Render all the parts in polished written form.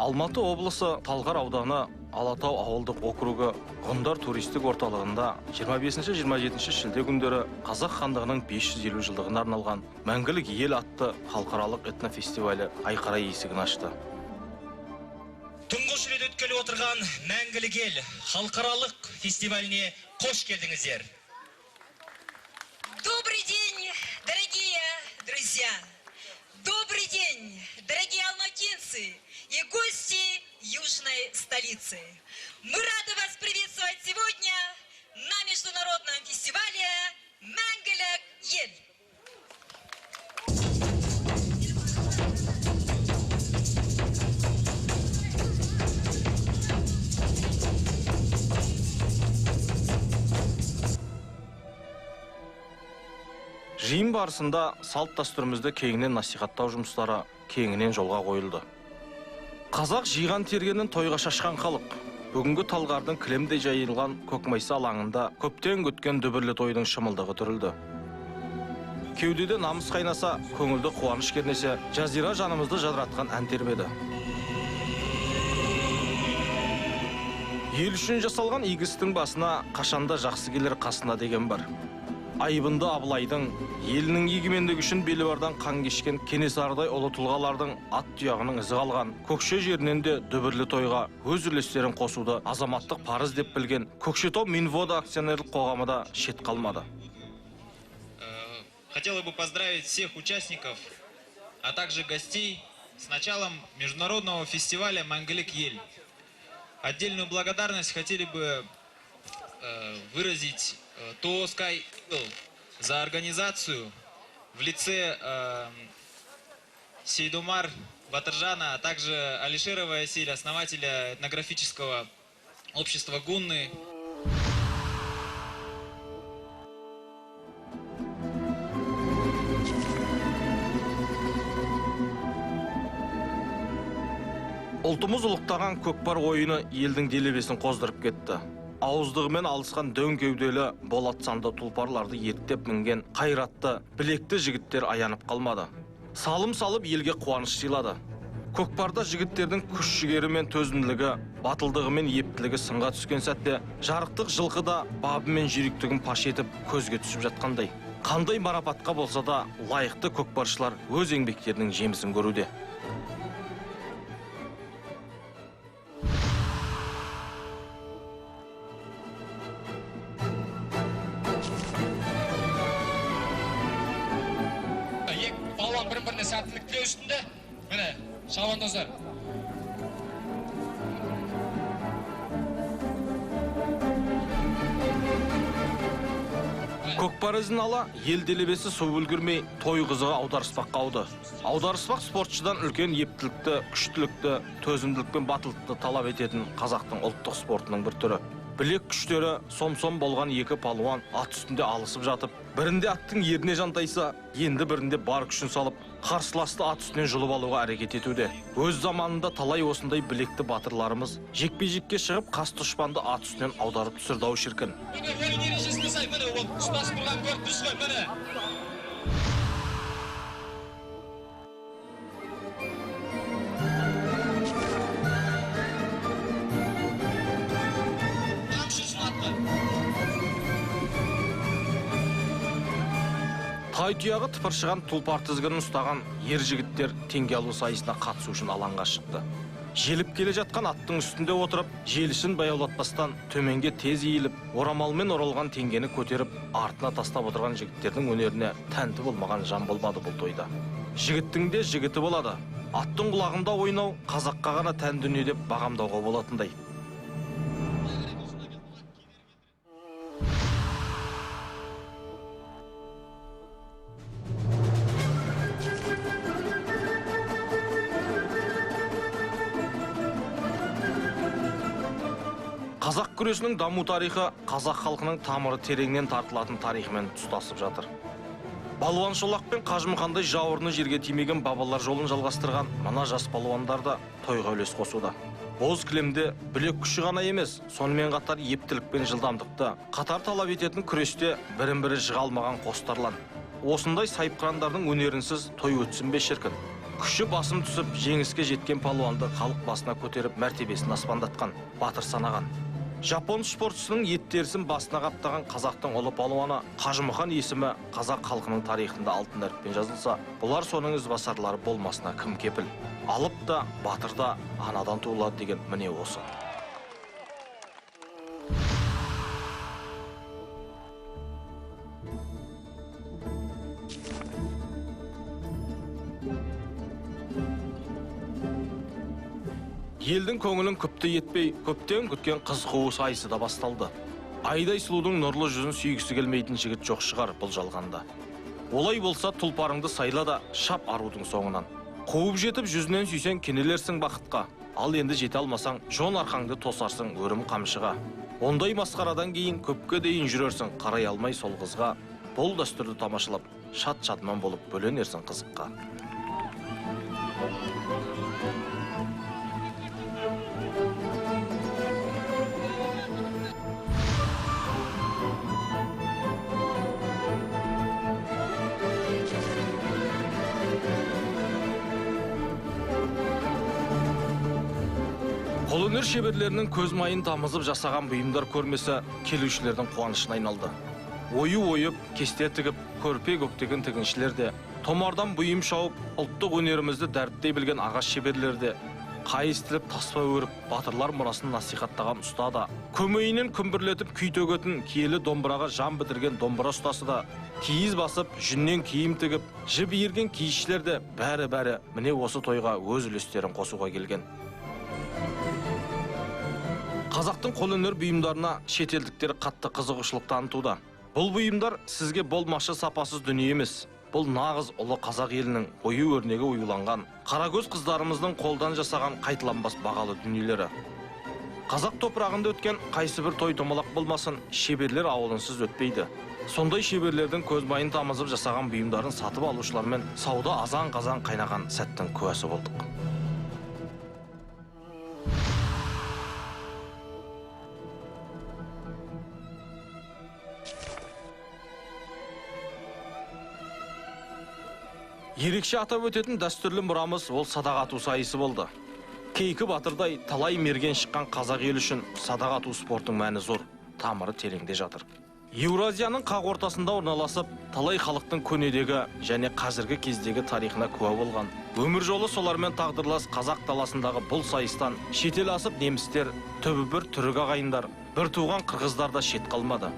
Алматы облысы Талғар ауданы Алатау ауылдық округі Ғұндар туристік орталығында 25-27 шілде күндері Қазақ хандығының 550 жылдығына арналған Мәңгілік ел атты халықаралық этнофестивалі айқара есігін ашты. Тұңғыш рет өткелі отырған Мәңгілік ел халықаралық фестиваліне қош келдіңіздер. Добрый день, дорогие друзья! Добрый день, дорогие алматинцы и гости южной столицы! Мы рады вас приветствовать сегодня на международном фестивале Мәңгілік ел. Жиын барысында салт дәстүрімізді кеңінен насихаттау жұмыстары кеңінен жолға қойылды. Қазақ жиған тергенін тойға шашқан халық. Бүгінгі Талғардың кілемдей жайылған Көкмайса алаңында көптен күткен дүбірлі тойдың шымылдығы түрілді. Кеудеде намыс қайнаса, көңілді қуаныш кернесе, жазира жанымызды жадыратқан ән тербеді. Ел үшін жасалған игі істің басына қашанда жақсы келер қасына деген бар. Айбынды Абылайдың, елінің егемендігі үшін белі бардан қан кешкен Кенесарыдай ұлы тұлғалардың ат тұяғының ізі қалған Көкше жерінен де дүбірлі тойға өз үлестерін қосуды азаматтық парыз деп білген Көкшетау Минвода акционерлік қоғамы да шет қалмады. Хотела бы поздравить всех участников, а также гостей с началом международного фестиваля Мәңгілік ел. Отдельную благодарность хотели бы выразить ТО Sky Eagle за организацию в лице Сейдумар Батыржана, а также Алишера Василия, основателя этнографического общества Гунны. Ұлтымыз ұлықтаған көкпар ойыны елдің делебесін қоздырып кетті. Ауыздығымен алысқан дөң кеуделі болат санды тұлпарларды ертеп мінген қайратты, білекті жігіттер аянып қалмады. Салым салып елге қуаныш сыйлады. Көкпарда жігіттердің күш жігері мен төзімділігі, батылдығы мен ептілігі сынға түскен сәтте, жарықтық жылқы да бабы мен жүйріктігін паш етіп көзге түсіп жатқандай. Қандай марапатқа болса да лайықты көкпаршылар өз еңбектерінің жемісін көруде. Бір-біріне сәттілік тілеу үстінде, міне, шабандоздар. Көкпар ізін ала, ел делебесі су үлгірмей, той қызыға аударыспаққа ауды. Аударыспақ спортшыдан үлкен ептілікті, күштілікті, төзімділік пен батылдықты талап ететін қазақтың ұлттық спортының бір түрі. Білек күштері сом-сом болған екі палуан ат үстінде алысып жатып, бірінде аттың еріне жантайса, енді бірінде бар күшін салып, қарсыласты ат үстінен жұлып алуға әрекет етуде. Өз заманында талай осындай білекті батырларымыз жекпе-жекке шығып, қас дұшпанды ат үстінен аударып түсірді-ау шіркін. Тай тұяғы тыпыршыған тұлпар тізгінін ұстаған ер жігіттер теңге алу сайысына қатысу үшін алаңға шықты. Желіп келе жатқан аттың үстінде отырып, желішін баяулатпастан төменге тез иіліп, орамалмен оралған теңгені көтеріп, артына тастап отырған жігіттердің өнеріне тәнті болмаған жан болмады бұл тойда. Жігіттің де жігіті болады. Аттың құлағында ойнау қазаққа ғана тән дүние деп бағамдауға болатындай. Қазақ күресінің даму тарихы қазақ халқының тамыры тереңнен тартылатын тарихымен тұстасып жатыр. Балуан Шолақ пен Қажымқандай жауырыны жерге тимеген бабалар жолын жалғастырған мына жас балуандар да тойға үлес қосуда. Боз кілемде білек күші ғана емес, сонымен қатар ептілік пен жылдамдықты қатар талап ететін күресте бірін-бірі жыға алмаған қостарлан. Осындай сайыпқырандардың өнерінсіз той өтсін бе шіркін. күші басым түсіп жеңіске жеткен палуанды халық басына көтеріп мәртебесін аспандатқан, батыр санаған. Жапон спортшысының еттерісін басына қаптаған қазақтың ұлы палуаны Қажымұқан есімі қазақ халқының тарихында алтын әріппен жазылса, бұлар соның ізбасарлары болмасына кім кепіл? Алып да, батыр да анадан туылады деген міне осы. Елдің көңілін күпті етпей, көптен күткен қыз қуу сайысы да басталды. Айдай сұлудың нұрлы жүзін сүйгісі келмейтін жігіт жоқ шығар бұл жалғанда. Олай болса тұлпарыңды сайла да шап арудың соңынан. Қуып жетіп жүзінен сүйсен кенелерсің бақытқа. Ал енді жете алмасаң, жон арқаңды тосарсың өрім қамшыға. Ондай масқарадан кейін көпке дейін жүрерсің, қарай алмай сол қызға. Бұл дәстүрді тамашалап, шат-шадман болып бөленерсің қызыққа. Қолөнер шеберлерінің көз майын тамызып жасаған бұйымдар көрмесі келушілердің қуанышына айналды. Ойы ойып, кесте тігіп, көрпе көктеген тігіншілер де, томардан бұйым шауып, ұлттық өнерімізді дәріптей білген ағаш шеберлер де, қайыс тіліп, таспа өріп, батырлар мұрасын насихаттаған ұста да, көмейінен күмбірлетіп күй төгетін киелі домбыраға жан бітірген домбыра ұстасы да, киіз басып, жүннен киім тігіп, жіп иірген киізшілер де бәрі міне осы тойға өз үлестерін қосуға келген. Қазақтың қолөнер бұйымдарына шетелдіктер қатты қызығушылық танытуда. Бұл бұйымдар сізге болмашы сапасыз дүние емес. Бұл нағыз ұлы қазақ елінің ою өрнегі оюланған, қарагөз қыздарымыздың қолдан жасаған қайталанбас бағалы дүниелері. Қазақ топырағында өткен қайсы бір той томалақ болмасын, шеберлер ауылынсыз өтпейді. Сондай шеберлердің көз майын тамызып жасаған бұйымдарын сатып алушылармен сауда азан-қазан қайнаған сәттің куәсі болдық. Ерекше атап өтетін дәстүрлі мұрамыз ол садақ ату сайысы болды. Кейкі батырдай талай мерген шыққан қазақ ел үшін садақ ату спорттың мәні зор, тамыры тереңде жатыр. Еуразияның қақ ортасында орналасып, талай халықтың көнедегі және қазіргі кездегі тарихына куә болған. Өмір жолы солармен тағдырлас қазақ даласындағы бұл сайыстан шетел асып немістер, түбі бір түрік ағайындар, бір туған қырғыздар да шет қалмады.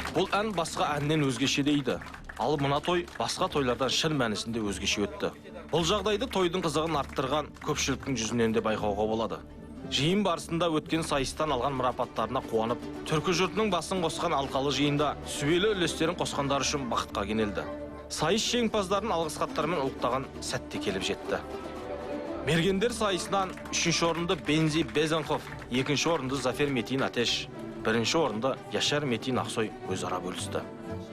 Бұл ән басқа әннен өзгеше дейді. Ал мына той басқа тойлардан шын мәнісінде өзгеше өтті. Бұл жағдайды тойдың қызығын арттырған көпшіліктің жүзінен де байқауға болады. Жиын барысында өткен сайыстан алған марапаттарына қуанып, түркі жұртының басын қосқан алқалы жиында сүбелі үлестерін қосқандар үшін бақытқа кенелді. Сайыс жеңімпаздарын алғыс хаттармен ұлықтаған сәтте келіп жетті. Мергендер сайысынан 3-ші орынды Бензи Безенхов, 2-ші орынды Зафер Метин Атеш, 1-ші орынды Яшар Метин Ақсой өзара бөлісті.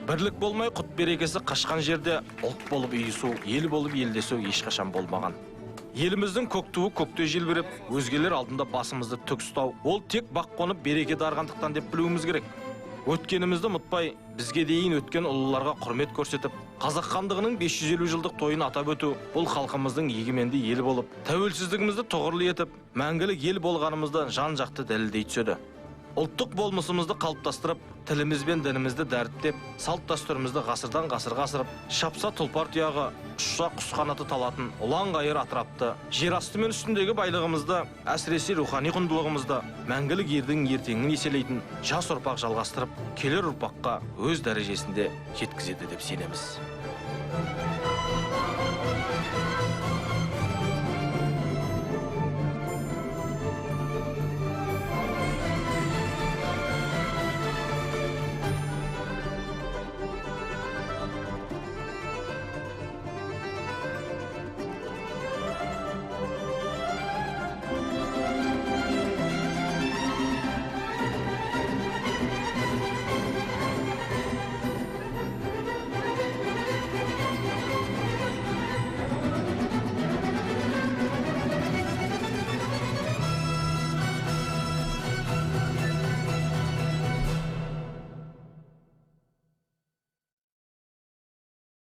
Бірлік болмай құт берекесі қашқан жерде ұлт болып үйісу, ел болып елдесу ешқашан болмаған. Еліміздің көк туы көкте желбіреп, өзгелер алдында басымызды тік ұстау, ол тек бақ қонып береке дарғандықтан деп білуіміз керек. Өткенімізді ұмытпай, бізге дейін өткен ұлыларға құрмет көрсетіп, Қазақ хандығының 550 жылдық тойын атап өту, бұл халқымыздың егеменді ел болып, тәуелсіздігімізді тұғырлы етіп, мәңгілік ел болғанымызды жан-жақты дәлелдей түседі. Ұлттық болмысымызды қалыптастырып, тіліміз бен дінімізді дәріптеп, салт дәстүрімізді ғасырдан ғасырға асырып, шапса тұлпар тұяғы, ұшса құс қанаты талатын, ұлан ғайыр атырапты, жер асты мен үстіндегі байлығымызды, әсіресе рухани құндылығымызды, мәңгілік ердің ертеңін еселейтін жас ұрпақ жалғастырып, келер ұрпаққа өз дәрежесінде жеткізеді деп сенеміз.